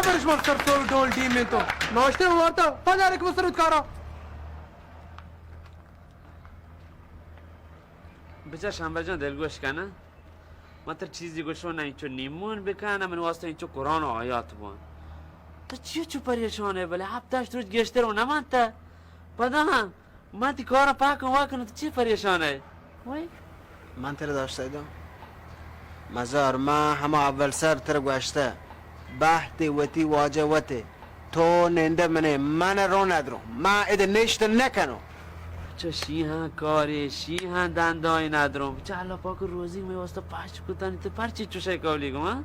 ترش مستر سور ڈول ڈیم تو ناشتے وارتا پدارک مستر اتکارا. بچار شمبل جان، دلگوش کن. من تر چیزی گوشو نہ، اینچو نیمون بکن، من واسطہ اینچو قرآن و آیات بوان. تو چیو چو پریشان ئے؟ بلے ہپت ہشت روچ گیشتر و نمانتا. پدا ہم من تی کارا پاکن واکن، تو چی پریشان ئے؟ وای. من ترا داشتہ داں. مزار، من ہما اول سر ترا گوشتہ، بہتے وتی واجہ وتے. تو نندہ منے، من رو ندروں، من اد نشت نکنوں. چہ شیہاں کارے، شیہاں دندائے ندروں. چہ اللہ پاک روزی میں واسطہ پاش کتانی، تو پرچی چوشے کولی گو، ہاں؟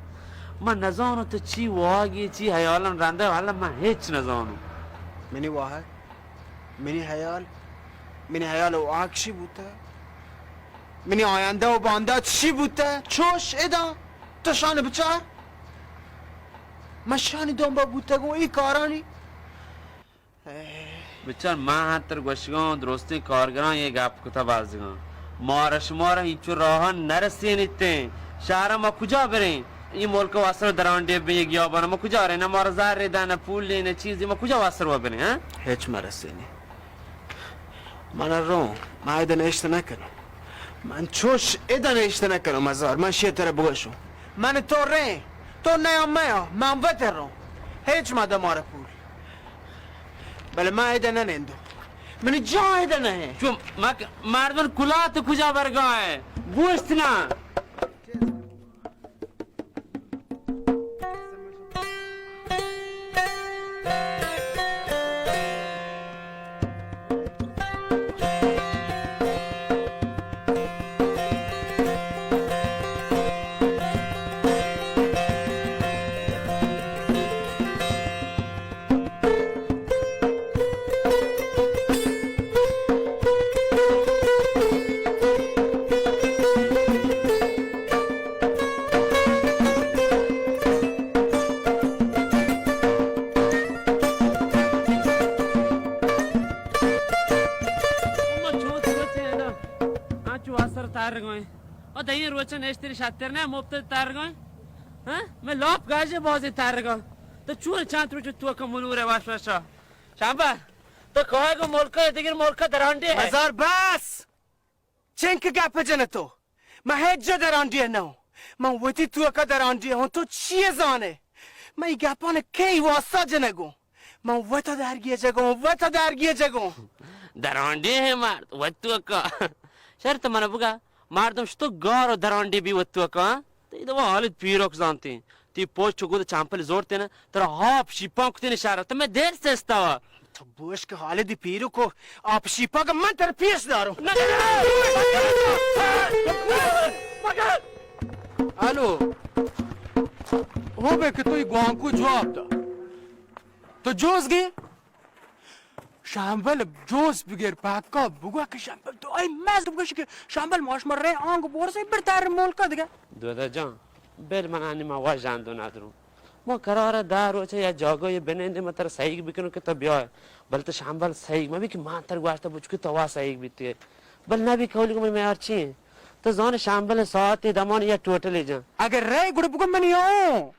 من نزانوں تو چی واگی، چی حیالم رندہ، والا من ہچ نزانوں. منی واہگ، منی حیال، منی حیال و آکشی بوتہ. منی آیندہ و باندات چی بوتہ؟ چوش ادا تو شان بچار. من شانی دنبا بوتگوں ای کارانی. بچار، من ہتر گوشگاں، درستیں کارگراں یہ گپ کتا بازگاں. مارا شمارا اینچو راہاں نرسینیتیں. شہرا ما کجا بریں؟ ای ملک واسر درانڈے بے گیابانا ما کجا رہیں؟ نہ مارا زر دہ، نہ پول، نہ چیزی، ما کجا واسر و بریں، ہاں؟ ہچ مرسینی. من روں، من ادا نشت نکنوں. من چوش ادا نشت نکنوں، مزار. من شی ترا بگوشوں. من تو ریں، تو نیا میا، من وت روں. ہچ مدہ مارا پول. بلے من ادا ننندوں. منی جان ادا نہ. چو مک-، مردم کلات کجا برگا ئے؟ گوشت نہ. اما چوت سوچے نا، آ چو آسر تارگویں. او دہیں روچن اشتری شاتر نہ مفت تارگویں. ہاں؟ میں لاپ گاجے بازی تارگا. تو چون چانت روچ تو کا منور واش واشا. شامبا، تو کہے گو ملک دگر ملک درانڈے ئے. مزار بس! چنک گپ جن تو؟ من ہچ جا درانڈیہ نہ اوں. من وتی توکا درانڈیہ اوں. تو چیے زانے؟ من ای گپان کئی واسطہ جنگوں؟ من وتا درگیجگوں، وتا درگیجگوں. درانڈیہ ئے مرد، وت توکا. شر تو من بگا، مردم شتو گار و درانڈیہ بی وت توکا، ہاں؟ تئی دوا حالت پیرک زانتیں. تی پوچ چو گود چمپل زورتے نا، ترا آپ شیپان کتین شہر. تو میں دیر سے استاوا. تو بوش کہ حالت پیرک و آپ شیپان کا من تر پیش داروں. الو. ہو بے کہ تو ای گوانکو جواب دا. تو جوز گے؟ شامبل جوز بگر پاکا بگو کہ شامبل تو ای مز بگوش کہ شامبل ماش مر رہے آنگ بورسے بر تر ملک دگہ. دودا جان، بل من انی ما واجان دو ندروں. ما قرار دہ روچ یا جاگہ یہ بنندے ما تر سہیگ بکنوں کہ تو بیا. بل تو شامبل سہیگ مبی کہ ما تر گواشتہ بچ کہ تو وا سہیگ بیتے. بل نبی کولی کو میں یار چی؟ تو زان شامبل ساعت دمان یا ٹوٹل جان. اگر رہے گڑ بگو من یاؤں.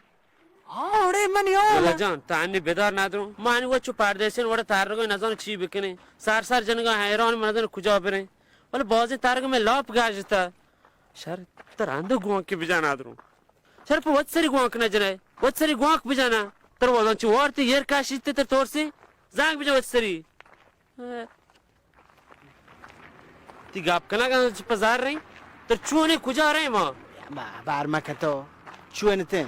ہاں، اڑے من یاؤں. دودا جان، تا انی بدار ندروں. ما انی وچ پردیسین وڑ ترگو نزان چی بکنی. سر سر جنگا حیران من نزان کجا بریں. ولی بازی ترگ میں لاپ گاجتا. شر تر اندو گوانک بجان ندروں. شر پہ وت سری گوانک نہ جنئے، وت سری گوانک بجانا. تر وزن چی وارتی یر کاشیت تر تورسی، زنگ بجا وت سری. تی گپ کنگ چی پہ زر رہی؟ تر چونی کجا رہی ما؟ با-، بار مکتو، چونی تے؟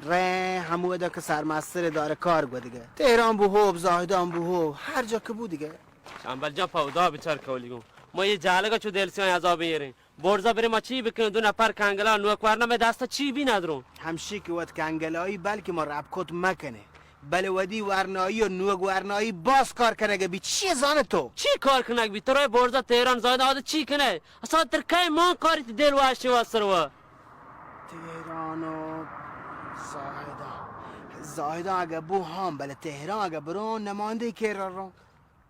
رہے ہمودا کہ سرمستر دار کار گو دگہ. تہران بو ہوب، زاہدان بو ہوب، ہر جا کہ بو دگہ. شامبل جان پہ ہدا بچار کولی گوں. ما یہ جالگا چو دل سیاں عذاب یریں. برزا برے ما چی بکنیں؟ دو نفر کنگلا نوک ورنا مئے دستا چی بی ندروں. ہمشی کہ وت کنگلائی بلکہ ما رب کت مکنیں. بلے ودی ورنائی و نوک ورنائی باز کار کنگ بی. چی زانے تو؟ چی کار کنگ بی؟ ترا برزا تہران زاہد آد چی کنے؟ اسا تر کئے مان کاری تی دل واشی واسر و. تہران و زاہدان. زاہدان اگہ بو ہاں، بلے تہران اگہ برو نماندے کیر رو.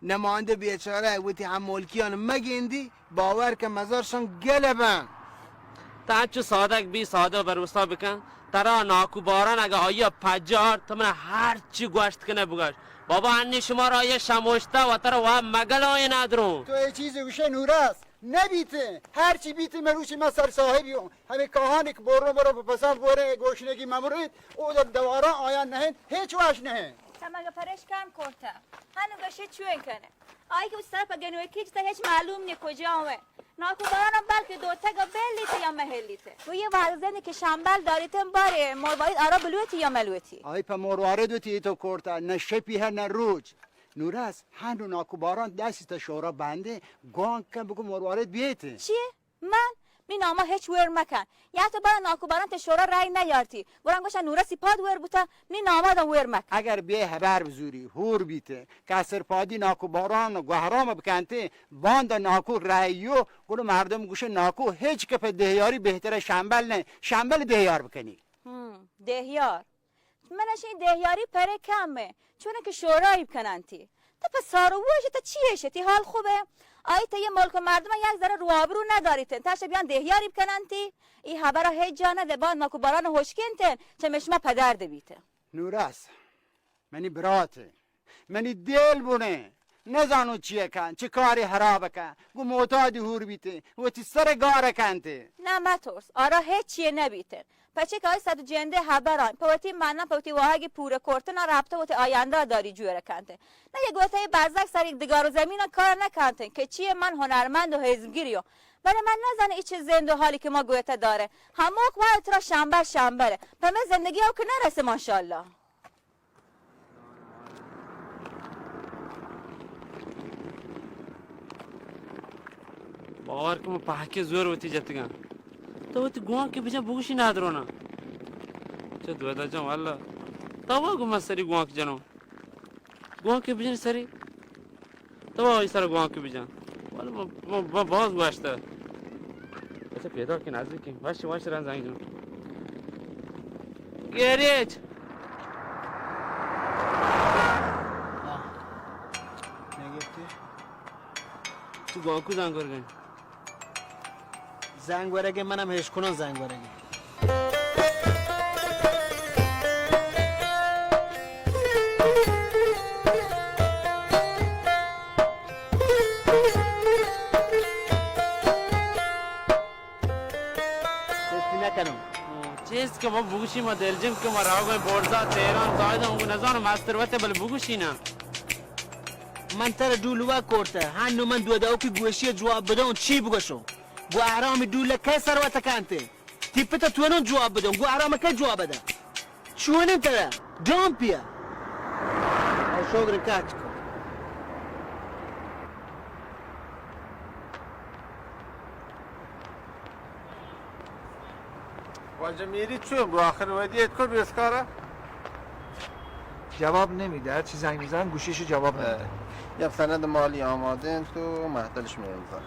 نماندہ بیچارہ وتی ہم ملکیان مگندی، باور کن مزار شان گل بن. تا انچو سادگ بی، سادہ بروسا بکن. ترا ناکو باران اگہ آئی ء پجار، تو من ء ہر چی گوشت کنے بگوش۔ بابا انی شما را آئی ء شموشتہ و ترا واب مگل آئی ندروں۔ تو اے چیز گوشے نورس؟ نبیت۔ ہر چی بیت، مروچی من سر صاحبی ہوں۔ ہمیں کاہان ایک بورو برو پسند بورے گوشنے کی ممرت، او در دوارا آیا نہیں، ہیچ واش نہیں۔ تم اگہ پریش کم کرتہ، ہنو گشے چوئیں کنے۔ آئی کہ اس طرف گنوکی جتا ہیچ معلوم نہیں کجا ہوئے۔ ناکو باران بلکہ دوتگ ء بہلیت یا مہلیت۔ تو یہ وارزین کہ شمبل داریت بارے مروارید آرا بلوتی یا ملوتی؟ آئی پہ مروارید وتی تو کرتا، نہ شپی ہے نہ روچ۔ نورس، ہنو ناکو باران دستی تا شورا بندے، گوانک کن بگو مروارید بیت۔ چیے؟ من؟ نی ناما ہچ ویر مکن۔ یا تو برا ناکو باران تے شورا رای نیارتی۔ گران گوشا نورسی پاد ویر بوتا، نی ناما دا ویر مکن۔ اگر بے ہبر بزوری، ہور بیتے، کسر پادی ناکو باران و گوہرام بکنتے، باندا ناکو رایو، گڑا مردم گوشے ناکو ہچ کپ دہیاری بہتر شمبل نہ، شمبل دہیار بکنی۔ ہم، دہیار۔ من اشی دہیاری پرے کم ہے، چون کہ شورایی بکننتی۔ تو پہ سارو وش تو چی ہے شتی حال خوبے؟ آئی تو یہ ملک مردم یک ذره روابرو نداریتن، تا شبیان دہیاری بکننتی۔ ای حبرا ہیچ جا نده، بان ناکو باران ہوشکنتن، چه مشما پدر دبیتن۔ نورس، منی برات، منی دل بنے، نزانو چیے کن، چه کاری حراب کن، گو معتادی ہور بیتے، وتی سر گار کنتے۔ نہ مترس، آرا ہیچ چیے نبیتے۔ پچے کہ آئی صد جندے حبران، پہ وتی منن، پہ وتی واہگی پورہ کرتن، آ رابطہ وتی آیندہ داری جوڑ کنتے۔ نہ یہ گوتے برزک سر یک دگار و زمین کار نکنتے، کہ چیے من ہنرمند و حزمگیری ہوں۔ بلے من نزانم ای چه زند و حالی کہ ما گوته داره۔ ہموک وای ترا شمبر شمبره۔ پہ میں زندگی او کہ نرسه ماشاءاللہ۔ باور کن، من پہکے زور وتی جتگاں۔ تو وتی گوانکے بجن بگوشی نادرونا۔ چہ دودا جان واللہ۔ تو وا گو من سری گوانک جنوں۔ گوانکے بجن سری۔ تو وا سر گوانکے بجن۔ واللہ من، من، من باز گوشتہ۔ اچھا پیدا کہ نزدیک، واش واش ران زنگ جنوں۔ گیریج۔ نگفتی؟ تو گوانکو زنگ ورگن۔ زنگ ورگے، منم ہیش کنان زنگ ورگے۔ چیست نکنم۔ چیست کہ ما بگوشی، ما دلجم کہ ما راگویں بورزا، تہران، زاہدان، نزانم مستر وتے، بل بگوشی نا۔ من ترا ڈولوا کرتہ، ہنو من دو داوکی گوشی جواب بدوں، چی بگوشوں؟ گو احرامی ڈولہ کئے سروت کنتے؟ تی پتا تو نوں جواب بدوں، گو احرام کئے جواب دہ؟ چونیں ترا؟ ڈامپیا؟ اے شوگر کاٹ کو۔ واجہ میری چون بو آخر ودی ات کو بیسکارا؟ جواب نمیده، هر چی زنگ می‌زنم گوشیش جواب نمیده. یک سند مالی آماده انت و محتلش می‌امضا.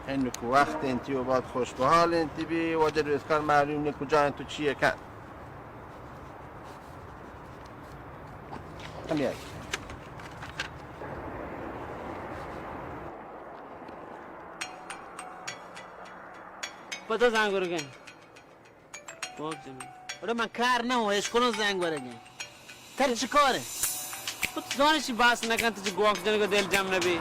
هنوک وقت انتی و باید خوش بحال انتی بی، واجہ بیسکار معلوم نی کجا انت و چیه کن. ہمے آئی. پدا زنگ ورگیں. گوانک جنگ. اڑے من کار نہ ہوں، اشکنوں زنگ ورگیں. تر چی کارے؟ تو زانشی باس نہ کنت، چی گوانک جنگ دل جم نہ بی.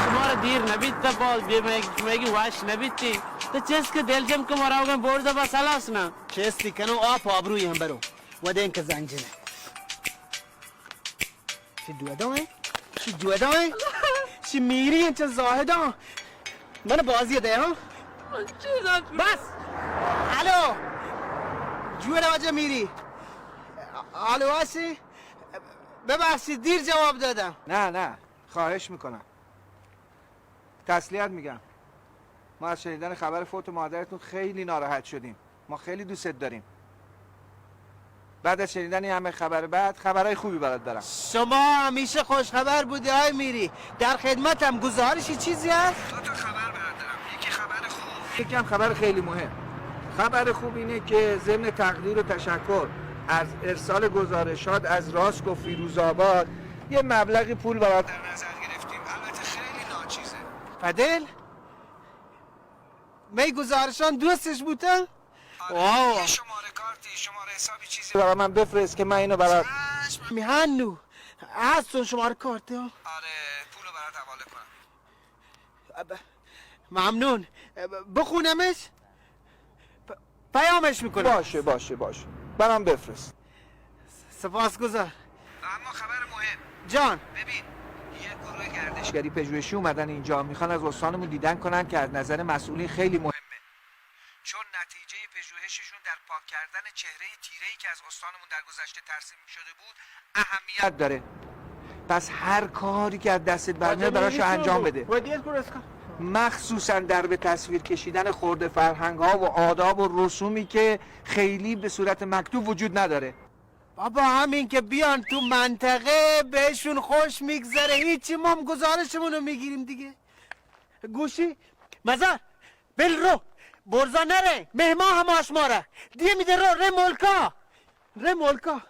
شمارا دیر نہ بیت، تا باز بے میگی، میگی واش نہ بیتی. تو چیز کہ دل جم کہ مراوگیں بورزا بس ہلاس نہ. چیستی کنو آپ آبروی ہم برو. ودین کہ زنگ جنہ. چی دودا ایں؟ چی دودا ایں؟ چی میری ایں، چی زاہدا؟ من بازی دے، ہاں؟ بس. الو. جوڑ واجہ میری. الو، هستی؟ ببخشید، دیر جواب دادم. نه، نه. خواهش می‌کنم. تسلیت می‌گم. ما از شنیدن خبر فوت مادرتون خیلی ناراحت شدیم. ما خیلی دوستت داریم. بعد از شنیدن این همه خبر بد، خبرهای خوبی برات دارم. شما همیشه خوشخبر بودی آقای میری. در خدمتم. گزارشی چیزی هست؟ دو تا خبر برات دارم. یکی خبر خوب. یکی هم خبر خیلی مهم. خبر خوب اینه که ضمن تقدیر و تشکر از ارسال گزارشات از راسک و فیروزآباد، یه مبلغی پول برات در نظر گرفتیم. البته خیلی ناچیز. عادل، می گزارشان دوستش بوتن؟ آره. واو. یه شماره کارتی، شماره حسابی چیزی برای من بفرست که من اینو برای چشم. می هنو هستون شماره کارتی ها؟ آره، پولو برات حواله کنم. اب-، ممنون. ب-، بخونمش؟ پ-، پیامش می‌کنم. باشه، باشه، باشه. برام بفرست. سپاسگزار. و اما خبر مهم. جان. ببین، یه گروه گردشگری پژوهشی اومدن اینجا، می‌خوان از استانمون دیدن کنن که از نظر مسئولین خیلی مهمه، چون نتیجهٔ پژوهششون در پاک کردن چهرهٔ تیره‌ای که از استانمون در گذشته ترسیم شده بود اهمیت داره. پس هر کاری که از دستت برمیاد براش انجام بده، مخصوصاً در به تصویر کشیدن خرده فرهنگ‌ها و آداب و رسومی که خیلی به صورت مکتوب وجود نداره. بابا، همین که بیان تو منطقه بهشون خوش می‌گذره، هیچی، ما هم گزارشمون رو می‌گیریم دیگه. گوشی، مزار، بل رو، برزا نره، مهمان هم آشماره. دیگه می‌ده رو، ره ملکا. ره ملکا.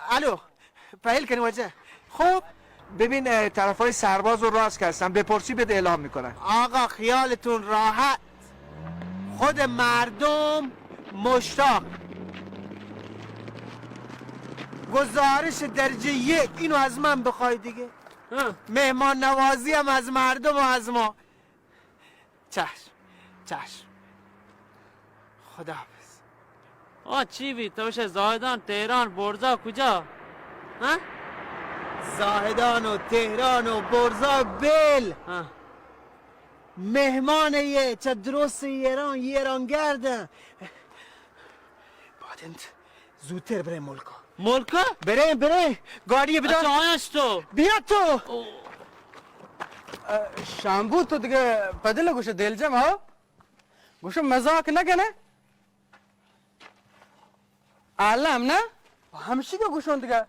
الو، پهل کنی واجه. خب. ببین، اه، طرفای سرباز و راست هستن، بپرسی بهت اعلام می‌کنن. آقا، خیالتون راحت، خود مردم مشتاق. گزارش درجه یک، اینو از من بخوای دیگه. ها. مهمان نوازی هم از مردم و از ما. چشم، چشم. خداحافظ. آ، چی بی؟ تو چه زاهدان، تهران، برزا کجا؟ ها؟ زاهدان و تهران و برزا بل. ها. مهمان یه چه درست ایران، ایران گردن. بعد انت زودتر بریں ملکا. ملکا؟ بریں، بریں. گاڑی بدار. اچھا، آیاش تو. بیا تو. او. اه، شامبو، تو دیگه پدل گوشه دلجم ها؟ گوشه مزاک نکنه؟ الم نه؟ همشی که گوشون دیگه.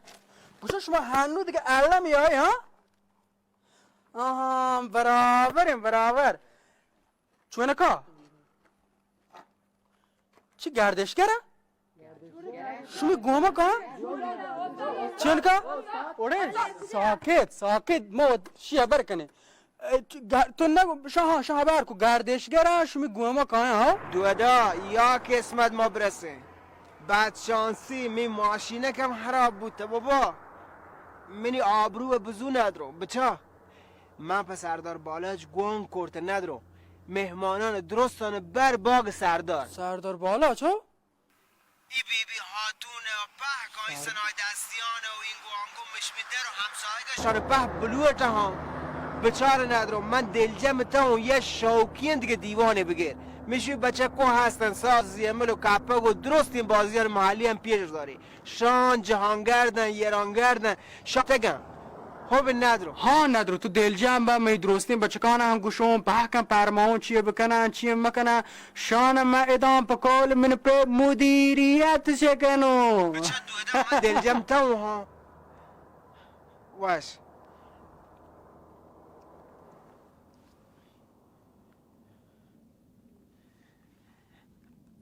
گوشه شما هنو دیگه الم یای ها؟ آها، برابریں، برابر. چونکا؟ چی گردشگر؟ شمی گومکا؟ چونکا؟ اوڑے، ساکت، ساکت، ما شی خبر کنیں. اه، چ-، گ-، تو نگو، شاہ، شاہ خبر کو، گردشگر، شمی گومکا، ها؟ دودا، یا قسمت ما برسیں. بدشانسی می ماشینکم خراب بوت بابا. منی آبرو بزو ندرو، بچا. من په سردار بالاچ گون کرت ندرو. مهمانان درستان بر باغ سردار. سردار بالاچ، ها؟ ای بی بی خاتون و پهک آی صنایع دستیان و اینگو آنگو مشمی در و همسایگشان په بلوٹ ها. بچار ندرو، من دلجم تاون یه شوقین دیگه دیوانه بگیر. مشمی بچکو هستن، ساز، زیمل و کپگ و درستین بازیان محلی هم پیش داری. شان جهانگردن، ایرانگردن، شاتگن. خب ندرو. ها ندرو، تو دلجم با، می درستین بچکان هم گوشون، پهکن پرماون چیه بکنن، چیه مکنن. شان من ادام په کول من په مدیریت شکنو. بچه دو ادام من دلجم تاو ها. واش.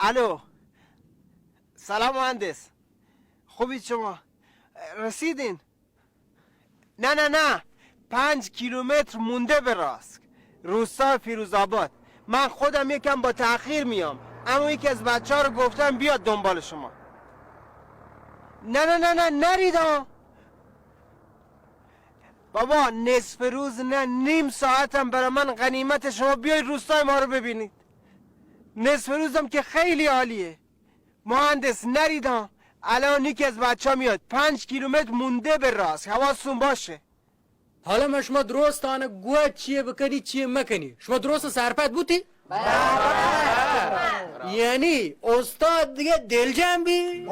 الو. سلام مهندس. خوبید شما؟ رسیدین؟ نه، نه، نه. پنج کیلومتر مونده به راست. روستای فیروزآباد. من خودم یکم با تأخیر میام. اما یکی از بچه‌ها رو گفتم بیاد دنبال شما. نه، نه، نه، نه، نرید ها. بابا، نصف روز نه، نیم ساعتم برای من غنیمت، شما بیاید روستای ما رو ببینید. نصف روزم که خیلی عالیه. مهندس، نرید ها. الان یکی از بچه‌ها میاد. پنج کیلومتر مونده به راست. حواستون باشه. حالا من شما درستان گوه چیه بکنی، چیه مکنی. شما درست سرپد بوتی؟ یعنی استاد دیگه دلجم بی؟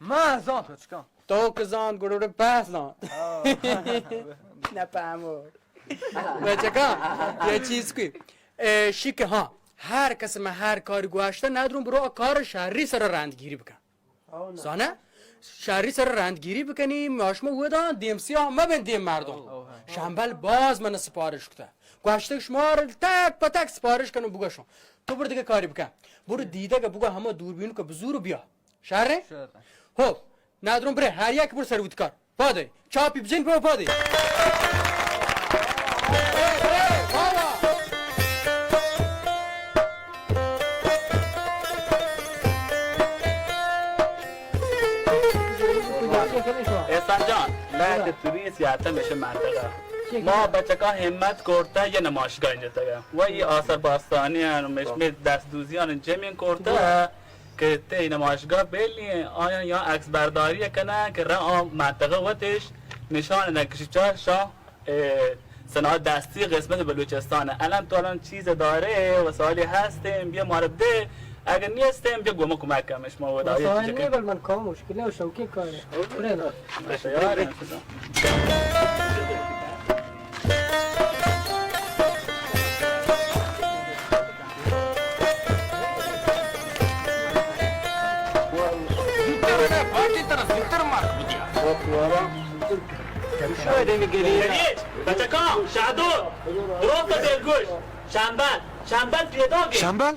من زان تو چکان. تو که زان گروه پس زان. نه پهمو. بچکان، یه چیز کی. اه، شی که ها، هر کس من هر کاری گوشته ندرون، برو آ کار شهری سر رندگیری بکن. زانه؟ شهری سر رندگیری بکنی، ما شما ودان دیم سیاه مبین دیم مردم. شنبل باز من سفارش کته. گوشته شما را تک په تک سفارش کنم بگوشم. تو برو دیگه کاری بکن. برو دیده که بگو همه دوربینو که بزور و بیا. شهره؟ شهره. خب، ندرون بره، هر یک برو سر وتی کار. پاده. چاپی بجن په پاده. سیاست میشه منطقه. ما بچکان همت کرده یه نمایشگاه اینجا تگه و ای آثار باستانی هم میش می دست دوزیان جمعین کرده که تی نمایشگاه بلی آیان یا عکس برداری کنه که را آ منطقه وتش نشان نکشی چه شا، اه، صنایع دستی قسمت بلوچستانه. الان تو الان چیز داره، وسایلی هستیم، بیا ما رو بده. اگه نیستیم، بیا گمه کمک کمش ما و دایه وسایل چیز نیه، بل من کام مشکله و شوقی کاره. بریم. زودتر نه، پارتی ترا زودتر مارک بودیا. شو دمی گلی. بچکان، شادو، درست دلگوش. شنبل، شنبل پیدا گی. شنبل؟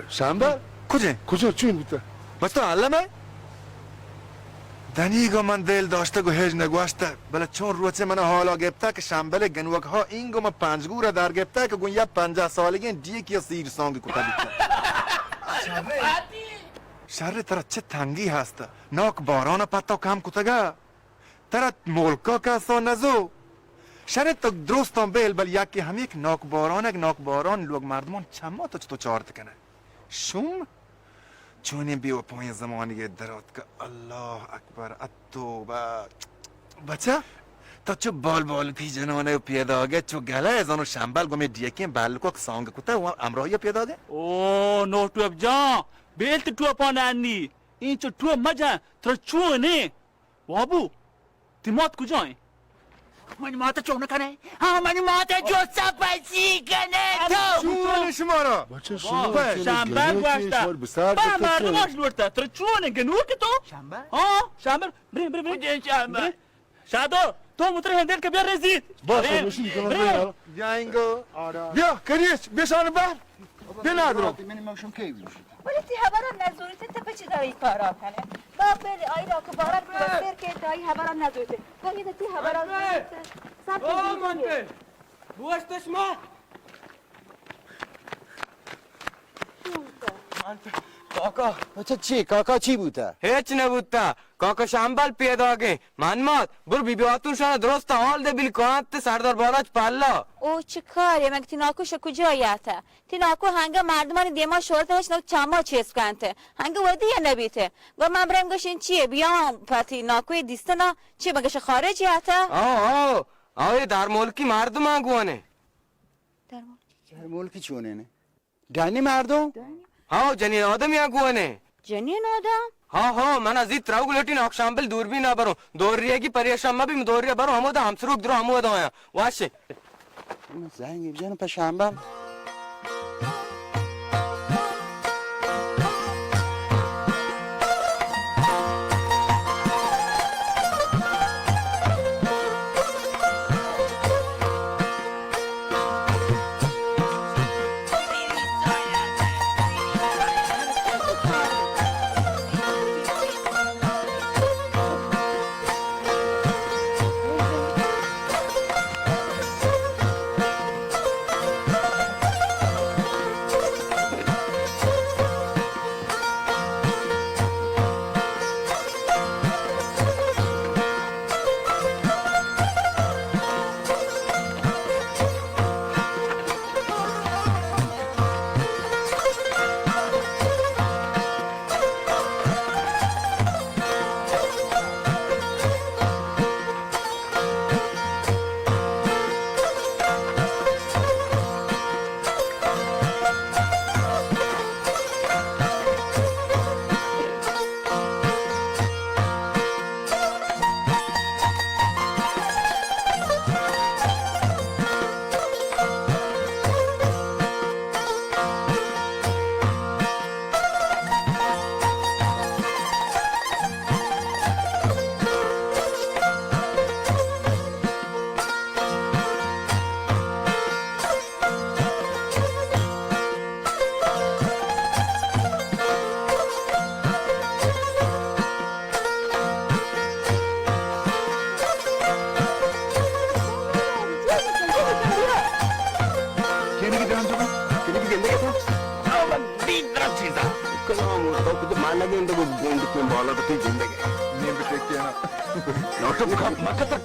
شنبل؟ کجا؟ کجا؟ چون بوتا؟ بس تو عالم ہے؟ دنیگا من دل داشتگ و ہچ نگوشتگ، بلے چون روچے من حالا گپتگ کہ شمبل گنوک ها اینگو من پنجگور در گپتگ کہ گون یک پنجاہ سالگیں ڈیکی سیر سانگ کتا بیتگ. شر ترا چه تنگی ہست؟ ناک باران پتا کم کتگا؟ ترا ملکا کسا نزو؟ شر تو درستان بیل، بل یکی ہمیک ناک بارانک، ناک باران لوگ مردمان چما تو چطور چارت کنه؟ شوم؟ چونیں بے وپائیں زمانگے دراتکہ، اللہ اکبر، اتوبہ. بچہ، تو چو بال بالکی جنانے و پیداگے، چو گلہ زانو شمبل گومی ڈیکیں بلکوک سانگ کتا و ہمراہی پیداگے. او نو ٹوپ جان، بیل تو ٹوپان انی، این چو ٹوپ مجن، ترا چونے؟ بابو، تی مات کجا ایں؟ منی مات چون کنے؟ ہاں، منی مات جو سپسی کنے تو. چون شمارا؟ بچہ، شما شمبل گوشتا. با مردماش لوٹتا. ترا چون گنوک تو؟ شمبل؟ ہاں، شمبل. برے، برے، برے. کجا شمبل؟ برے. شادو، تو متر ہندل کے بیا رزید. بس، برے، مشین کنم برے. بیا اینگو. بیا، کریچ، بشان بر. بیا نادرو. منی مشین کی بی؟ ولی تی ہبرا نزوریت، تی پچی داری کارا کنے؟ با بلی آئی را کو بارا کو سر کے دائی ہبرا نزوریت. گومی تی ہبرا نزوریت. سب او منتے. بوشتش ما. کاکا، اچھا چی؟ کاکا چی بوتا؟ ہچ نہ بوتا. کاکا شمبل پیداگیں. من مات، بر بی بی واتون شان درست حال دے بل کانت سردار بالاچ پلا. او چه کارے؟ مگه تی ناکو ش کجا یاتا؟ تی ناکو ہنگا مردمانی دیما شورت، ہچ نو چما چیز کنت. ہنگا ودی یا نبیت. گو من برم گشین چیه؟ بیام پتی ناکوی دیستنا چی مگه ش خارج یاتا؟ آو، آو، آو، اے دار ملکی مردمان گوانے. در ملکی؟ در ملکی چونے نے؟ ڈنی مردم؟ ہاں، جنین آدم یا گونے. جنین آدم؟ ہاں، ہاں، من ازیت روگ لٹین آکشامبل دوربین برو. دوریگی پریشان مبی، من دوریا برو، ہمودا ہمسروک درو ہمودا آیا. واشه. زنگ بزن په شنبه. کنگی جان تو، کنگی زندگی تو. آ، من دید درم چیزا. کلام تو کچھ مان لگے، اندر وہ گوند کو بالا تو زندگی. نیم بچے کیا نا. نوٹو بکا مکتا.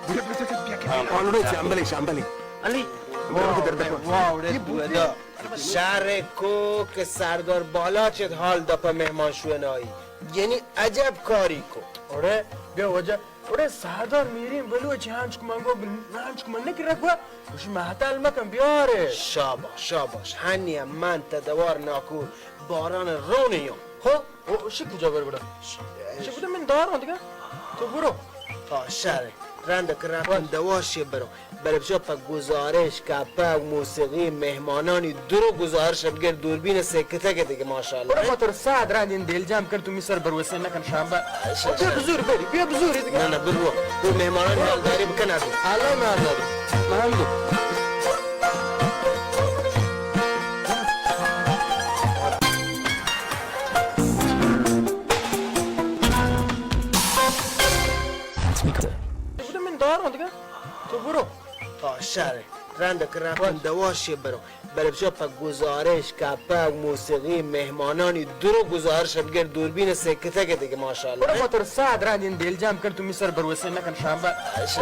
آلوڑے چمبلے، چمبلے۔ علی۔ واہ، واہ، اڑے دودا۔ شر کو کہ سردار بالاچ ات حال دپا مہمان شوئنائی۔ یعنی عجب کاری کو۔ اڑے، بیا واجہ۔ اڑے سردار میرین بلوچ ہنچک من گو، ہنچک من نکرہ گو۔ گوشی مہتل مکن بیارے۔ شاباش، شاباش۔ ہنی من تا دوار ناکو باران رونی یو۔ ہو؟ او، شی کجا بر گڑا؟ شی بوده من داران دیگه۔ تو برو۔ تا شر۔ رند که رفتن دواشی برو۔ بلے بچا پہ گزارش، کپگ، موسیقی، مہمانانی درو گزارش بگر دوربین سکتگ دیگه ماشاءاللہ۔ برو ما تو را صد رند این دل جمع کن، تو می سر بروسه نکن شنبه۔ بیا بزور بری، بیا بزور دیگه۔ نه، نه، برو۔ تو مہمانانی حالداری بکن ابی۔ اللہ مہرداری۔ مہندو۔ بوده من داران دیگه۔ تو برو۔ تا شر۔ رند که رفتن دواشی برو۔ بلے بچا پہ گزارش، کپگ، موسیقی، مہمانانی درو گزارش بگر دوربین سکتگ دیگه ماشاءاللہ۔ برو ما تو را صد رند این دل جمع کن، تو می سر بروسه نکن شنبه۔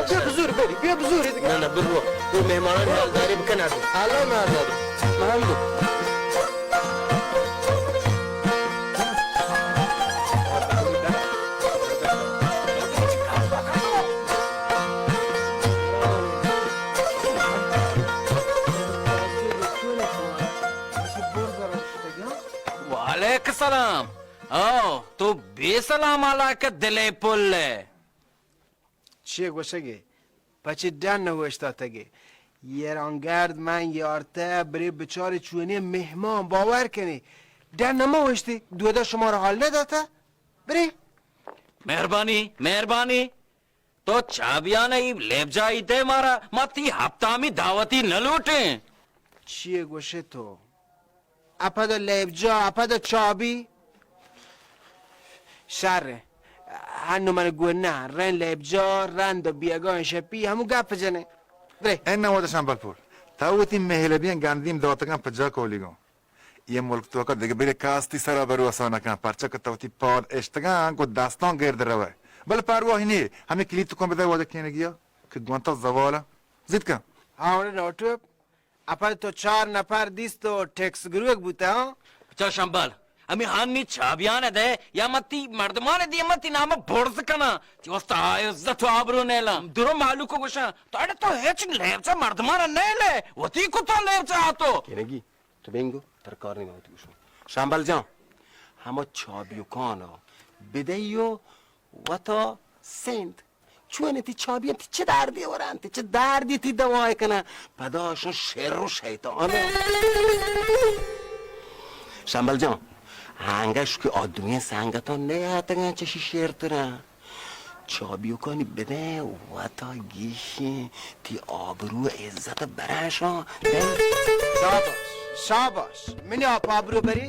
بیا بزور بری، بیا بزور دیگه۔ نه، نه، برو۔ تو مہمانانی حالداری بکن ابی۔ اللہ مہرداری۔ مہندو۔ وعلیک السلام۔ او، تو بے سلام علیک دلے پل ئے۔ چے گوشگے؟ پچے ڈن اوشتاتگے؟ ایرانگرد من یارتہ، برے بچارے چونیں مہمان باور کنے۔ ڈن نہ اوشتی، دودا شما را حال نداتہ؟ برے۔ مہربانی، مہربانی۔ تو چابیان ای لیبجائی دے مارا، ما تی ہپتامی دعوتی نہ لوٹیں۔ چیے گوشے تو؟ اپد لیبجا، اپد چابی؟ شر۔ ہنو من گو نہ، رن لیبجا، رند و بیگاہ شپی، ہمو گپ جنے۔ برے۔ اے نہ ودا شمبل پور۔ تا وتی مہلبیاں گندیم داتگاں پہ جا کولیگاں۔ اے ملک توکا دگہ برے کاستی سرا بھروسہ نہ کن، پرچا کہ تو وتی پاد اشتگاں گوں دستاں گرد روئے۔ بلے پرواہ نی، ہمے کلیت کن بدئے واجہ کینگیا کہ گونتا زوالا زیت کن۔ ہاں، اڑے نوٹو، اپر تو چار نفر دیست و ٹیکس گروک بوتا، ہاں؟ بچا شمبل، ہمے ہانی چابیان دے یا من تی مردمان دے، من تی نام برز کناں، تی واسطہ آ عزت و آبرو نیلاں۔ درو مہلوک گوشاں، تو اڑے تو ہچ لیبچا مردمان نیلے، وتی کتا لیبچا آتو۔ کینگی؟ تو بینگو، ترا کار نی، من وتی گوشم۔ شمبل جان، ہما چابیوکانا بدئیو وتا سند۔ چون تی چابیان تی چہ دردی وران، تی چہ دردی تی دوا کنن؟ پدا شن شر و شیطان۔ شمبل جان، انگش کہ آ دوئیں سنگتان نیاتگن چشی شر ترن۔ چابیوکانی بدئے وتا گیشیں، تی آبرو عزت برنشان۔ شاباش، شاباش۔ منی آپ آبرو بری؟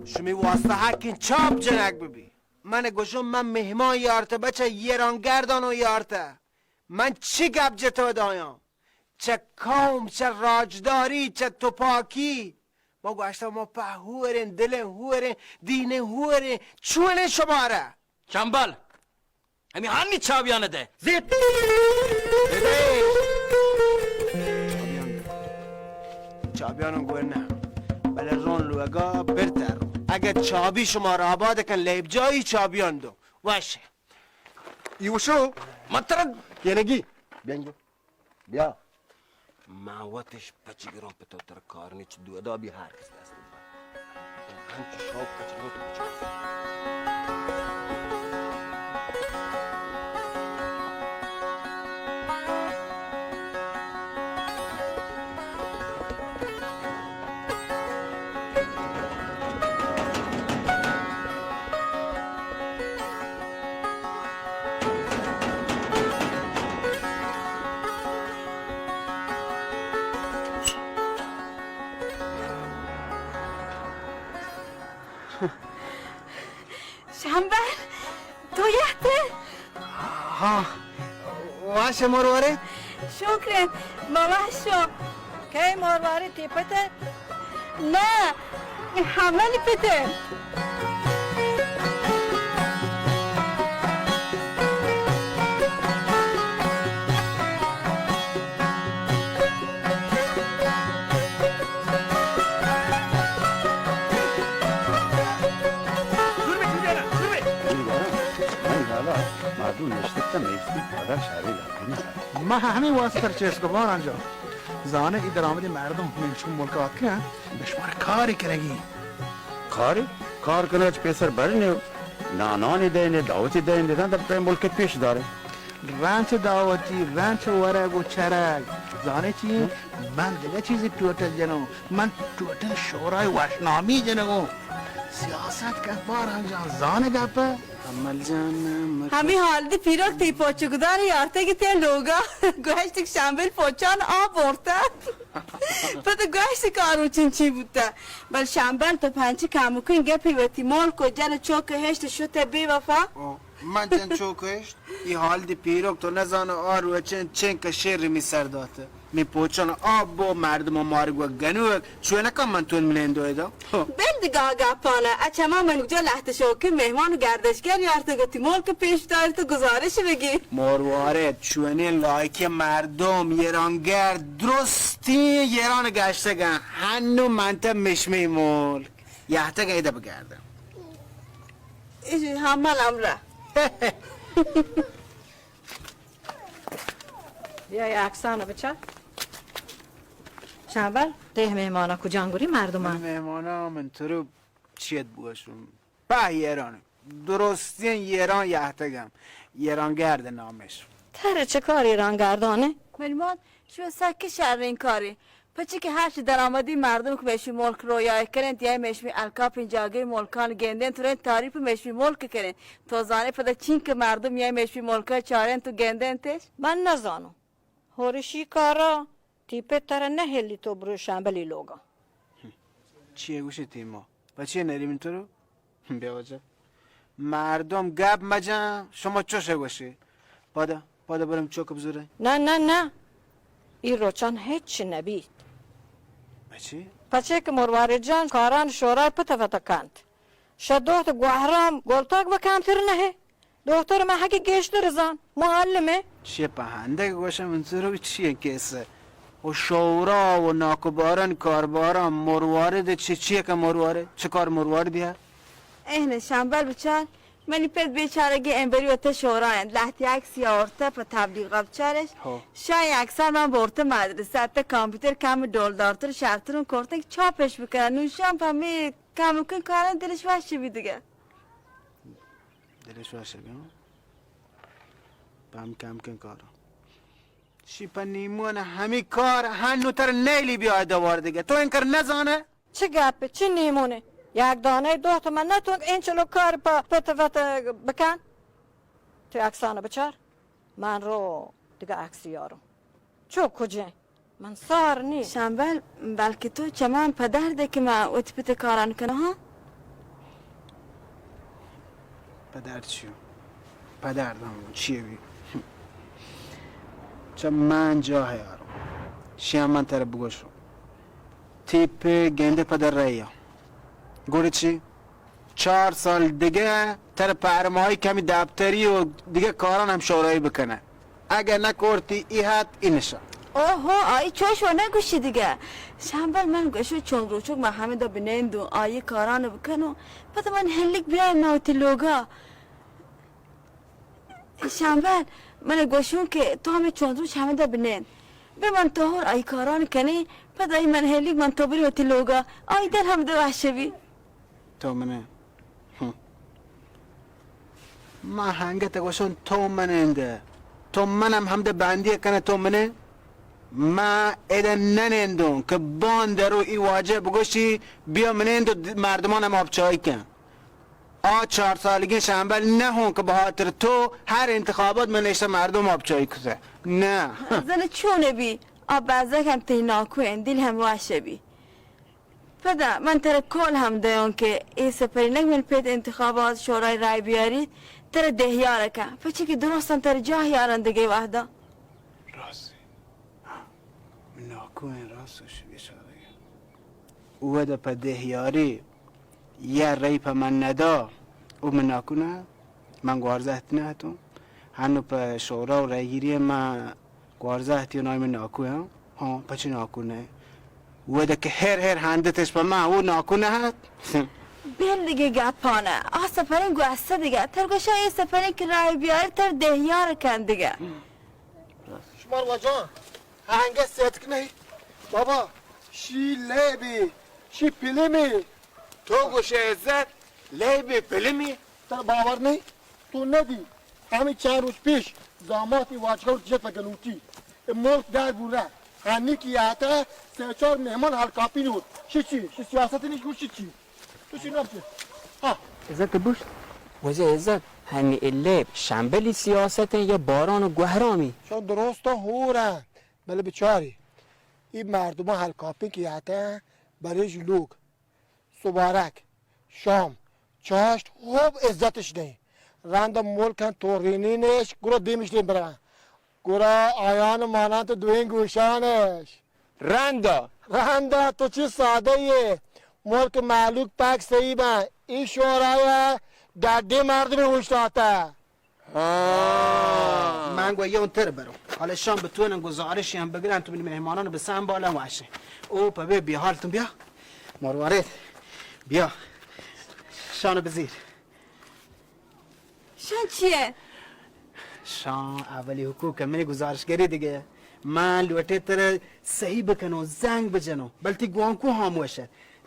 شمی واسطہ حقیں چاپ جنگ ببی۔ من گوشم من مہمان یارتہ، بچہ ایران گردانو یارتہ۔ من چی گپ جتو دایاں؟ چہ قوم، چہ راجداری، چہ تپاکی۔ ما گوشتہ ما پہ ہوریں، دلیں ہوریں، دینیں ہوریں، چونیں شمارا؟ چمبل، ہمے ہانی چابیان دے۔ زیت۔ چابیان گوئے نہ، بلے رون لوگا برتر۔ اگہ چابی شمارا آباد کن، لیبجائی چابیان دو۔ وش۔ ایوشو۔ متر۔ کینگی۔ بینگو۔ بیا۔ من وتش پچی گران پہ تو، ترا کار نی، چہ دودا بی ہر کس دست بہ۔ ہنچو شوق کچ لوٹ کچ۔ شمبل، تو یہتے؟ ہاں، واش مروارے؟ شکر، ما واشو۔ کئے مروارے، تی پتے؟ نہ، ہمنی پتے۔ تو میشتی پدا شری لاتی نہ۔ ما ہمے واسطہ تر چیز کو باران جان۔ زانے ای درآمدی مردم ہمینچو ملک آتکن، بشمار کاری کنگی۔ کاری؟ کار کنگ چہ پیسر برنے، نانانی دینے، دعوتی دینے، داں در ملک پیش دارے۔ رنچ دعوتی، رنچ ورگ و چرگ۔ زانے چی؟ من دگہ چیزی ٹوٹل جنوں۔ من ٹوٹل شورای وشنامی جنگوں۔ سیاست کہ باران جان زانے گپے۔ امل جان، مت۔ ہمے حال دی پیرک تی پوچ گدار یارتے کہ تے لوگا گوشت کہ شامبل پوچان آ بورتا۔ پتہ گوشت کارو چنچی بوتا۔ بل شامبل تو پنچ کامکن گپی وتی مول کو جن چوک ہشت شتے بے وفا۔ او، من جن چوک ہشت؟ ای حال دی پیرک تو نزانو آ روچن چنک شیر می سر داتے۔ می پوچان آب بو، مردم مارگ و گنوک، چونکا من تون منندوی دا۔ بل دگہ گپانا، اچ ہما من کجا لہت شوقیں مہمان و گردشگر یارتگ، وتی ملک پیش دارت و گزارش بگی۔ مروارد، چونیں لائکیں مردم، ایرانگرد، درستیں ایران گشتگاں، ہنو منتہ مشمی ملک، یہتگاں ایدہ بگرداں۔ ایش ہمل ہمراہ۔ بیا، اے عکساں بچار۔ شابل، تئی مہماناں کجان گوری مردمان؟ من مہماناں من تو رو چیت بگوشم۔ پہ ایران، درستیں ایران یہتگم۔ ایران گرد نامش۔ ترا چہ کار ایران گردانے؟ منی مات، شما سکیں شریں کارے۔ پچی کہ ہرچ درآمدی مردم کہ میشی ملک رویای کننت یا میشمی الکاپیں جاگہی ملکان گندنت و رند تعریف میشمی ملک کننت۔ تو زانے پدا چین کہ مردم یا میشمی ملکا چارنت و گندنتش؟ من نزانوں۔ ہورشی کارا تی پت ترا نہ ہلی تو برو شامبلی لوگا۔ چیے گوشی تی ما؟ پچی نری من تو رو؟ بیا واجہ۔ مردم گپ مجن، شما چوش گوشی؟ پدا، پدا برم چوک بزورے۔ نہ، نہ، نہ۔ ای روچان ہچ نبیت۔ پچی؟ پچے کہ مروارد جان کاران شورای پت وت کنت۔ شہ دوت گوہرام گلتاک و کمتر نہ۔ دکتر من ہگی گیشتر زان، معلمے۔ شے پہندگ گوشم منظور چیے کیسہ؟ و شورا و ناکوباران کارباران مروارد چی، چیے کہ مروارد؟ چہ کار مروارد یا؟ اہن شامبل بچار، منی پت بیچارگی امبری وت شورا انت، لہتی عکسی آورتہ پہ تبلیغ بچارش۔ ہو۔ شای عکسان من برتہ مدرسہ، تا کامپیوتر کم ڈولدارتر شرترون کرتن کہ چاپش بکنن، نوشان پہ می کمکن کاران دلش وش بی دگہ۔ دلش وش بی، ہاں؟ پہ ہم کمکن کاران۔ شی پہ نیمون ہمی کار ہنو تر نیلی بیا دوار دگہ۔ تو انکر نزانے؟ چہ گپے، چہ نیمونے؟ یک دانہ دوت من نتونت انچلو کار پہ پت وت بکن۔ تو عکسان بچار۔ من رو دگہ عکسی یاروں۔ چو کجیں؟ من سار نی۔ شمبل، بلکہ تو چمان پدر دے کہ من وتی پت کاران کناں، ہاں؟ پدر چیو؟ پدر دام چیے بی؟ چہ من جاہ یاروں۔ شیان من تر بگوشوں۔ تی پہ گندے پدر رہیا۔ گوڑے چی؟ چار سال دگہ تر پہ ارمائی کمی دپتری و دگہ کاران ہم شورای بکنہ۔ اگہ نکورتی ای حد ای نشا۔ اوہو، آئی چوش و نگوشی دگہ۔ شمبل من گوشو چون روچوک من ہمدا بنندوں، آئی کاران بکنوں۔ پتہ من ہلک بیایم من وتی لوگا۔ شمبل، من گوشوں کہ تو ہمے چون روچ ہمدا بنند۔ بہ من تو ہور آئی کاران کنے، پتہ آئی من ہلک من تو بری وتی لوگا۔ آئی دل ہمدا وش بی۔ تو منے۔ ہم۔ ما ہنگت گوشن تو منند۔ تو منم ہمدے بندی کنے تو منے۔ ما ادا ننندوں کہ بان درو ای واجہ بگوشی بیا منند و د-، مردمان ہم آبچائی کن۔ آ چار سالگیں شمبل نہ ہوں کہ بہاتر تو ہر انتخابات من ایشا مردم آبچائی کتے۔ نہ۔ زن چون بی؟ آ بزگ ہم تئی ناکو ہیں، دل ہم واش بی۔ پدا من ترا کول ہم دیاں کہ اے سپرینگ من پت انتخابات شورای رای بیاریت، ترا دہیار کن، پچی کہ درستاں ترا جاہ یارن دگہ وہدا۔ راست۔ من ناکو ہیں، راست گوشی بیچارہ۔ اودا پہ دہیاری یا رای پہ من ندا، او من ناکو نہ، من گوارزہ ات نہ اتوں۔ ہنو پہ شورا و رایگیری من گوارزہ اتیوں، نائی من ناکو ہیں۔ ہاں، پچی ناکو نہ؟ ودا کہ ہر ہر ہندتش پہ من، او ناکو نہ ات۔ بل دگہ گپاں نہ، آ سپریں گوستہ دگہ، تر گوشاں اے سپریں کرایہ بیار تر دہیار کن دگہ۔ شمار واجہ ہنگہ صدق نہیں۔ بابا، شی لیبی، شی فلمی۔ تو گوشے عزت، لیبی فلمی؟ ترا باور نہیں؟ تو ندی؟ ہمیں چار روز پیش زاماتی واجہ جت گلوٹی۔ اے ملک در بورا۔ ہنی کی آتا، سہ چار مہمان ہلکاپی نور۔ شی چی؟ شی سیاست نہیں، شی چی؟ تو چی نام چی؟ ہاں۔ عزت بوشت؟ واجہ عزت، ہنی اے لیب شمبلی سیاست یا باران و گوہرامی؟ شان درستا ہورا، بلے بچاری۔ ای مردمان ہلکاپی کی آتا، بریج لوگ۔ سبارک، شام، چاشت، خوب عزتش دیں۔ رند ملک انت تو رینینش، گرو دیمش دیم برن۔ گرا آیان مانان تو دوئیں گوشانش۔ رندا۔ رندا، تو چی سادہ یے؟ ملک مہلوک پاک صحیح بن۔ ای شورای ڈڈی مردمی اوشتاتا۔ ہاں۔ من گویا اون تر برو۔ حالا شام بتونن گزارشی ہم بگرن، تو منی مہمانان بسنبالن واشے۔ او پہ بے بیا حالتون بیا۔ مروارید۔ بیا۔ شان بزیر۔ شان چیه؟ شان اولی حقوق منی گزارشگری دیگه۔ من لوٹے تر صحیح بکنو، زنگ بجنو۔ بلتی گوانکو ہاموشت۔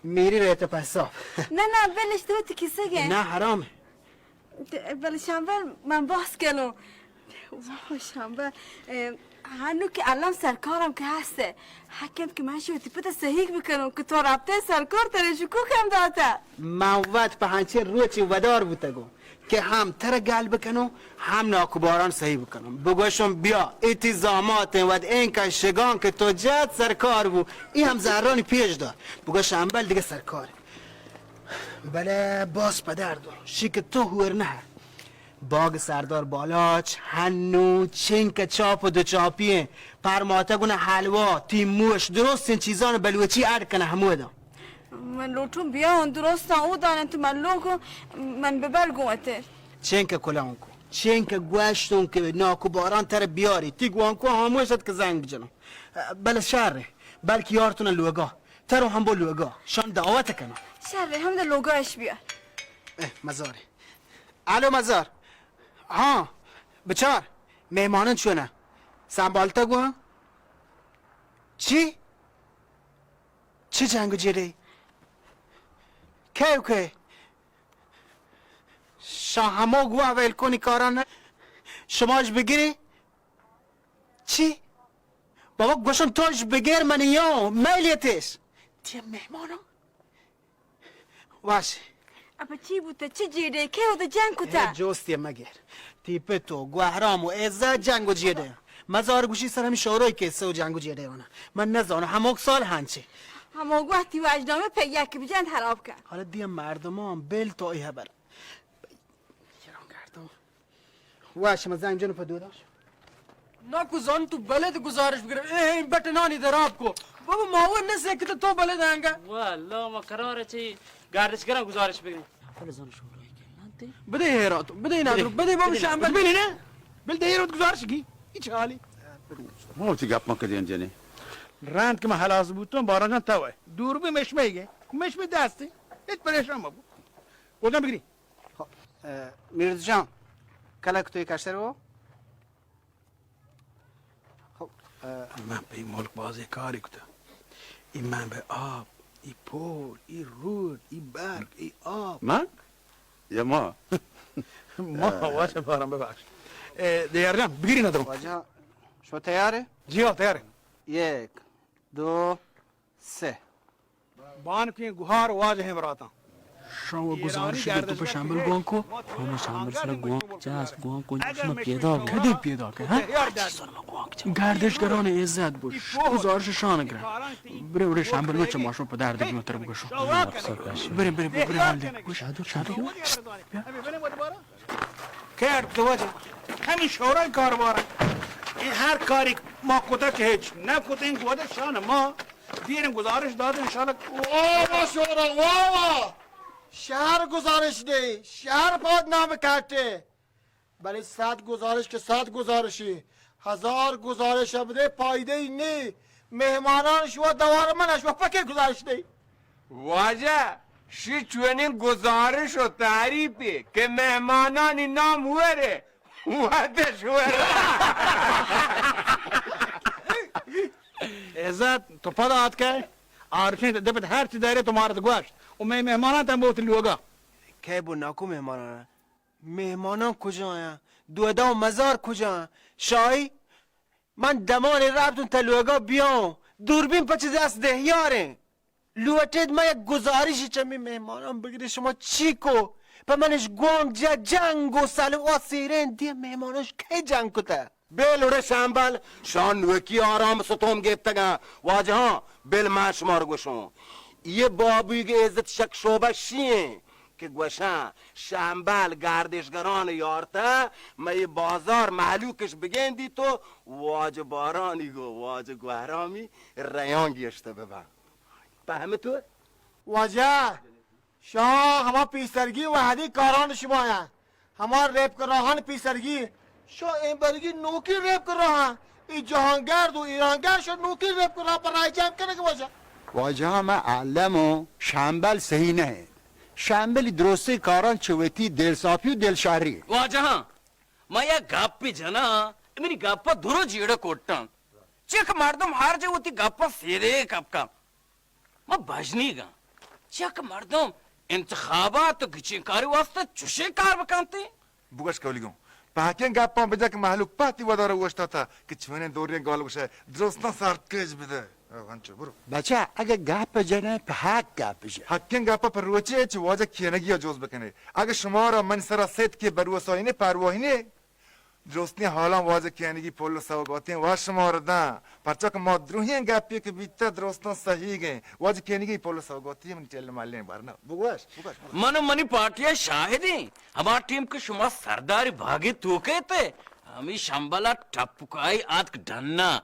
میری رہتا پہ حساب۔ نه، نه، بلش تو تی کیسه گه۔ نه، حرام۔ ت-، بلے شمبل من باز کنوں۔ واہ شمبل، اه، ہنو کہ الم سرکارم کہ ہستے۔ حق انت کہ من شو تی پتا صحیح بکنوں کہ تو رابطہ سرکار ترے شکو کم داتا۔ من وت پہ ہنچین روچی ودار بوتگوں کہ ہم تر گل بکنوں، ہم ناکوباران صحیح بکنوں۔ بگوشم بیا، ای تی زامات وت اینکا شگان کہ تو جت سرکار بو، ای ہم زرانی پیش دار۔ بگوش شمبل دیگه سرکار۔ بلے باز پدر دو، شی کہ تو ہور نہ۔ باگ سردار بالاچ، ہنو، چنک چاپ و دو چاپی ہیں۔ پرماتا گنا حلوا، تیموش، درستیں چیزان بلوچی اڈ کنہ ہمودا۔ من لوٹوں بیا اون درستاں او دانن تو من لوگ من ببر گوں اتے۔ چنک کلان کو، چنک گوشتوں کہ ناکو باران تر بیاری، تی گوانکو ہاموش ات کہ زنگ بجنوں۔ بلے شر، بلکہ یارتون لوگا۔ ترو ہم بو لوگا، شان دعوت کناں۔ شر، ہم دا لوگا اش بیا۔ اے، مزارے۔ الو مزار۔ ہاں، بچار، مہمانان چونہ؟ سنبالتا گو۔ چی؟ چی جنگ و جیڑے؟ کئے و کئے؟ شان ہمو گوا ویل کنی کاران شماش بگیری؟ چی؟ بابا گوشن توش بگیر منی یو میلیتش۔ تیا مہمانو؟ واش۔ ابا چی بوتا؟ چی جیڑے؟ کئے ہوتا جنگ کتا؟ اے جوستی مگیر۔ تی پتو گوہرام و عزت جنگ و جیڑے۔ مزار گوشی سر ہمی شوروی کیسہ و جنگ و جیڑے ہونا۔ من نزانو ہموک سال ہنچے۔ ہموک وقتی واجنامہ پہ یکی بجند حراب کن۔ حالا دیم مردمان بل تو ای حبر۔ ایران گردم۔ وا شما زنگ جنو پہ دوداش۔ ناکو زان تو بلد گزارش بگر۔ اے، اے بٹنانی دراب کو۔ بابا ما وہ نسے کہ تو بلد آنگا۔ واللہ ما قرار چی گردش گران گزارش بگریں۔ بلے زان شورای کلان تے۔ بدے ہیراتو، بدے نادرو، بدے۔ بدے بابا بدے شام بدے۔ بدے نا۔ بل دے ہیرات گزارش گی۔ اچ حالی۔ ما وتی گپ ما کدین جنے۔ رند کہ ما ہلاس بوتوں، باران جان تو ہے۔ دور بھی مشمے گئے۔ مشمے دستے۔ ہچ پریشان مبو۔ گل جان بگری۔ خب، اه، میرز جان، کلک توی کشتر بو؟ خب، اه، من پہ ای ملک بازیں کارے کتا۔ ای من بہ آپ، ای پول، ای روڈ، ای برگ، ای آپ۔ من؟ یا ما؟ ما، واجہ بارم ببخش۔ اه، دیار جان، بگیری ندرو۔ واجہ، شما تیارے؟ جی ہاں، تیارے۔ یک، دو، سہ۔ بانکیں گہار واجہیں براتاں۔ شان و گزارش بوتو پہ شامل گوانکو، ہمیں شامل سر گوانک چاس گوانکو شما پیدا بو۔ کدی پیدا کہ، ہاں؟ گردش گران عزت بو۔ گزارش شان گران۔ برے برے شامل بچ ما شما پدر دیگی متر بگشو۔ برے برے برے برے حال دے۔ گوش شادو شادو۔ کئے اڈ کتہ واجہ؟ ہمے شورای کاروبار انت۔ اے ہر کاری ما کتہ کہ ہچ نہ کتیں، گوادہ شان ما دیریں گزارش دات انشاءاللہ۔ واہ واہ شورا، واہ واہ۔ شہر گزارش دے، شہر پاد نام کٹے۔ بلے صد گزارش کہ صد گزارشی، ہزار گزارش بدے پائدہ ای نی۔ مہمانان شوا دوار من شوا پکے گزارش دے۔ واجہ، شی چونیں گزارش و تعریفے کہ مہمانانی نام ورے، ودش ورے۔ عزت، تو پدا آتکئے؟ عارفیں دپت ہر چی دارے تو مارت گوشت۔ و مئے مہمانان تاں بوت لوگا۔ کئے بو ناکو مہمانان؟ مہمانان کجا آیاں؟ دودا و مزار کجا آں؟ شاہی، من دمانے رپتوں تہ لوگا بیاؤں۔ دوربین پچ دست دہیاریں۔ لوٹیت من یک گزارشی چہ مئے مہمانان بگرے، شما چی کو؟ پہ منش گوانک جا جنگ و سلوا سیرین دی مہمانش کئے جنگ کتہ؟ بے لوڑے شمبل، شان نوکی آرام ستوم گپتگاں۔ واجہاں، بل من شمار گوشوں۔ یہ بابویگ عزت شک شعبہ شی ایں کہ گوشاں شمبل گردشگران یارتہ، مئے بازار مہلوکش بگندی تو واجہ بارانی گو واجہ گوہرامی ریان گیشتہ ببن۔ پہمے تو؟ واجہ، شاہ ہما پیسرگی وہدی کاران شما یاں۔ ہما ریپ کراہان پیسرگی۔ شاہ اے برگی نوکی ریپ کراہان۔ ای جہانگرد و ایرانگرد شاہ نوکی ریپ کراہان پر رائے جام کنگ واجہ۔ واجہ، من علم و شمبل صحیح نہ انت۔ شمبلی درستیں کاران چہ وتی دلساپی و دلشہری انت۔ واجہاں، من یک گپے جناں، منی گپا درو جیڑہ کٹاں۔ چک مردم ہر جا وتی گپا سیدے کپکاں۔ ما بژنیگاں۔ چک مردم انتخابات و گچینکاری واسطہ چشیں کار بکنت؟ بگوش کولیگوں، پہکیں گپاں بجا کہ مہلوک پہتی ودار اوشتاتا کہ چونیں دوریں گال گوشئے درستاں سرکیج بدئے۔ او ہنچو برو۔ بچا، اگہ گپ جنئے پہ حق گپ جن۔ حقیں گپا پہ روچے چہ واجہ کینگیا جوز بکنے۔ اگہ شمارا من سرا ستکے بروسائی نے پرواہی نے، درستیں حالاں واجہ کینگی پل و سوگاتیں وا شمار داں، پرچا کہ ما دروہیں گپے کہ بیتہ درستاں سہیگ ایں۔ واجہ کینگی پل و سوگاتی من ٹیل ملیں برنا۔ بگوش، بگوش، بگوش۔ من و منی پارٹی ء شاہد ایں، ہما ٹیم کہ شما سرداری باگے توکے تے، ہمے شمبل ء ٹپکائی آتک ڈنا۔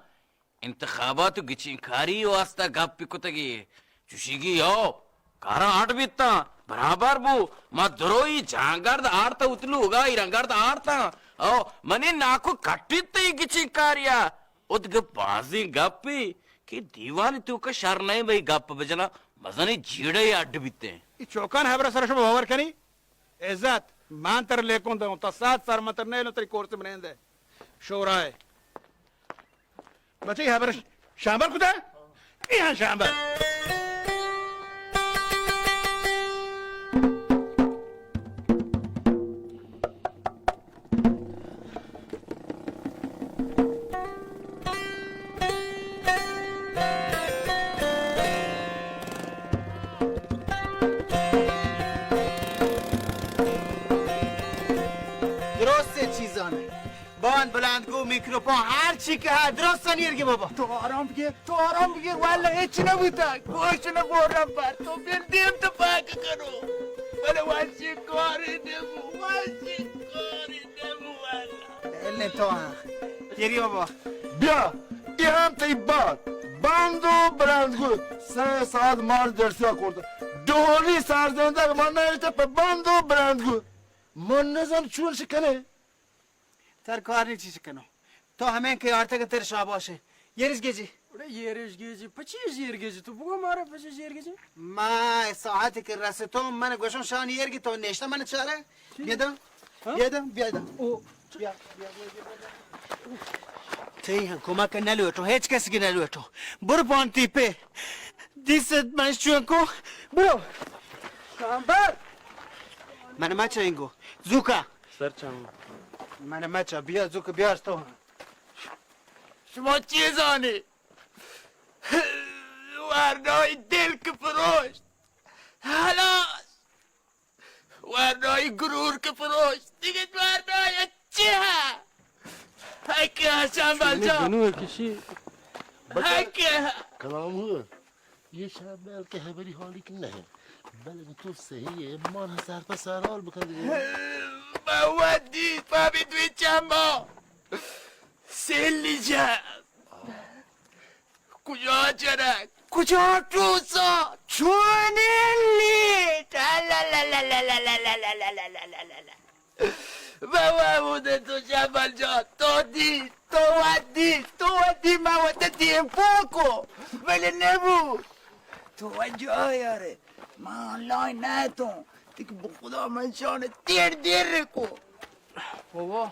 انتخابات و گچینکاری واسطہ گپ کتگی۔ چوشیگی یو کاراں اڈ بیتاں، برابر بو۔ ما دروئی جہانگرد آڑتا اتلوگا، ایرانگرد آڑتا۔ او منی ناکو کٹیت تئی گچینکاریا۔ ادگہ بازیں گپے کہ دیوانی توکا شر نئیں بئی گپ بجنا، مزنی جیڑہ اڈ بیتیں۔ ای چوکان ہبرا سر شما باور کنی؟ عزت، من تر لیکون دوں، تا ساعت سر من تر نیلوں تری کورس بنیندے۔ شورائے۔ بچے، ہبر شامبل کتا؟ اے ہاں شامبل۔ درستیں چیزاں۔ بان بلندگو، میکروفون، ہر چی کہ ہست، درستاں ایرگی بابا۔ تو آرام بگیر، تو آرام بگیر، واللہ ہچ نہ بوتا۔ گوش نہ بورم بر، تو بل دیم تو پاک کنو۔ بلے وشی کاری نمو، وشی کاری نمو واللہ۔ بلے تو ہاں۔ گیری بابا۔ بیا، اے ہم تئی بات۔ بند و بلندگو، سہ ساعت مار درسیا کرد۔ ڈولی سرزندگ من نہ ایتا پہ بند و بلندگو۔ من نزان چون شکنے۔ تر کار نی چی کنو۔ تو ہمیں کہ آرتگ تر شاباش ہے۔ یرش گیجی۔ اڑے یرش گیجی، پچی یرش گیجی؟ تو بگو مارا پچی یرش گیجی؟ ما ساعت کہ رستوں من گوشوں شان یر کی تو نشتا من چارے۔ چی؟ بیا دا۔ ہاں؟ بیا دا، بیا دا۔ او۔ بیا، بیا، بیا، بیا، بیا۔ تئی ہم کمک نہ لوٹو، ہیچ کس کی نہ لوٹو۔ برو پانتی پہ۔ دیست من چون کو۔ برو۔ شامبر۔ من ما چنگو۔ زوکا۔ سر چاہوں۔ من مچا بیا زوک بیار تو۔ شما چی زانی؟ ورنای دل که فروشت. خلاص. ورنای گرور که فروشت. دیگه ورنای چی ها؟ هکه هستم بلجا. گنوه کشی. هکه. کلام هو. یہ شاید بلکہ ہبری حالی کہ نہ انت، بلے تو صحیح ہے، من سر پہ سر حال بکن دیگه۔ ما ودی پامی دوی چما سیلی جا۔ کجا جنک؟ کجا ٹوسا؟ چونی لیٹ؟ لا لا لا۔ بابا، بودے تو شمبل جان، تو دی، تو ودی، تو ودی، ما وت دیم پوکو، بلے نبو۔ تو وجہ یارے، من آنلاین نہ تو، تک بخدا من شان تیر دیر کو. بابا،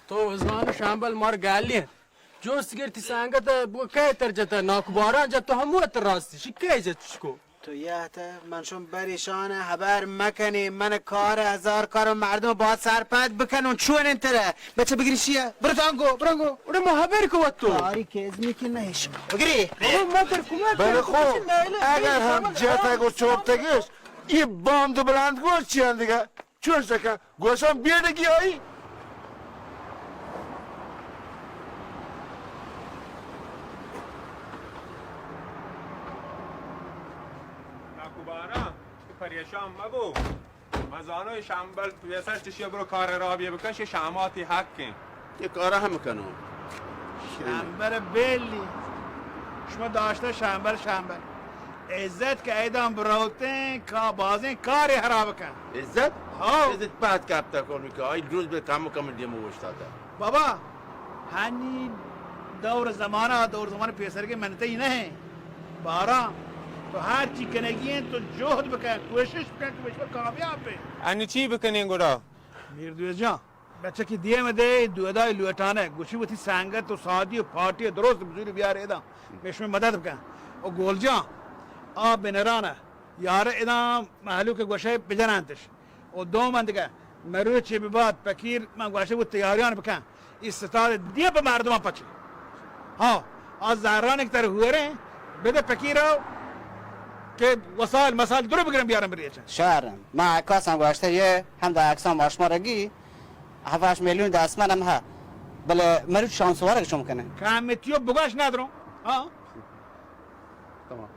تو زان شامبل مار گالی. جوست گرتی سنگت بو کئے تر جتا، ناکو باران جت، تو ہمو ات راستی، شی کئے جت چشکو؟ تو یه تا من شون بریشان، خبر مکنی، من کار هزار کار و مردم باید سرپد بکنون، چون انتره؟ بچه بگیری شیه؟ برو تانگو، برنگو. اوڑے ما خبر کو تو. کاری که ازمی که نهش. بگیری. بابا، ما تر کمک بله کن. خو، اگر هم جتگ و چوپتگش، ای باند بلند گوش چی هم دیگه؟ چون شکا؟ گوشم بیڑگی آئی. ناکوبارا، پریشان مبو. من زانو شمبل پیسر چشی برو کار رابیه بکن، شی شاماتی حق کن. یه کارا هم کنو. شمبل بیلی. شما داشته شمبل، شمبل. عزت که ایدان بروتن، کا بازین کاری خراب کن. عزت؟ ها. عزت پهت کپتا کن که آئی روز به کم کم دیمو اوشتاتا. بابا، هنی دور زمانه، دور زمانه پیسر که منته ای نه. باران، تو هر چی کنگی انت، تو جهد بکن، کوشش بکن که بشور کامیاب بے. انی چی بکنین گڑا؟ میردویز جان، بچکی دیم دے، دودای لوٹانه، گوشی وتی سنگت و سادی و پارٹی درست بزوری بیار ایدان، مشمه مدد بکن. و گول جان، آ بنرانه، یار ایدان مهلوک گوشه بجنانتش. و دوم دگه، مروچی بباد پکیر، من گوشه بود تیاریان بکن. ای ستاد دیه په مردمان پچه. ها، آ زهران یک تر هوره، بده پکیرا که وسایل مسائل درو بگرن بیارن بریچن. شهر، ما عکاسم گوشته یه، هم دا عکسان ما شما رگی، هفت هشت میلیون دستمن هم ها. بله مروچ شانس وارگ شما کنه. کمیتیو بگاش ندرم. ها؟ تمام.